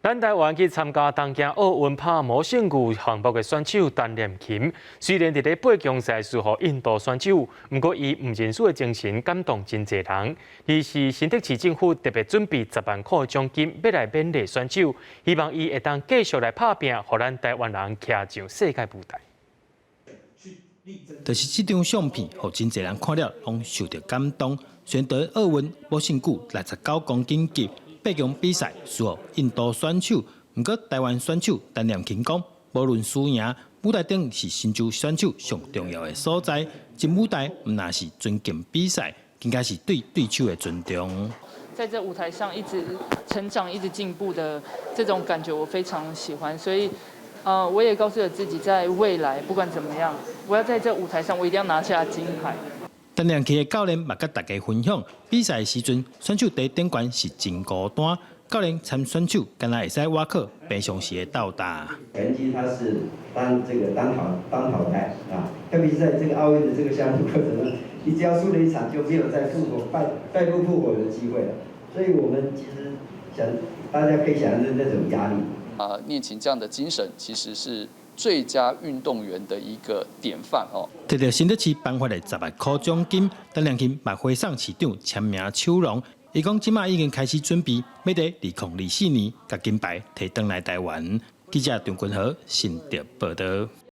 咱台灣去參加東京奧運跑魔聖具項目的選手陳念琴，雖然佇咧八強賽輸予印度選手，毋過伊毋認輸的精神感動真濟人。而是新竹市政府特別準備10萬箍的獎金，欲來勉勵選手，希望伊會當繼續來拍拚，予咱台灣人徛上世界舞台。就是這張相片，予真濟人看了攏受著感動。雖然佇奧運魔聖具69公斤級八強比賽輸予印度選手，毋過台灣選手陳念琴講，無論輸贏，舞台頂是成就選手上重要的所在。進舞台毋但是尊敬比賽，更加是對對手的尊重。在這舞台上一直成長、一直進步的這種感覺，我非常喜歡。所以，我也告訴了自己，在未來不管怎麼樣，我要在這舞台上，我一定要拿下金牌。陳念琴的教練嘛佮大家分享，比賽時陣選手佇頂懸是真孤單，教練攙選手敢若會使倚靠平常時的鬥膽。拳擊它是單這個單淘單淘汰啊，特別是在這個奧運的這個項目過程中，你只要輸了一場就沒有再復活敗敗不復活的機會了。所以我們其實想，大家可以想象的那種壓力。啊，念琴這樣的精神其實是最佳運動員的一個典範哦。摕著新竹市頒發的10萬箍獎金，陳念琴嘛回送市長簽名手廊。伊講這馬已經開始準備，欲佇2024年共金牌提轉來台灣。記者張君豪新竹報導。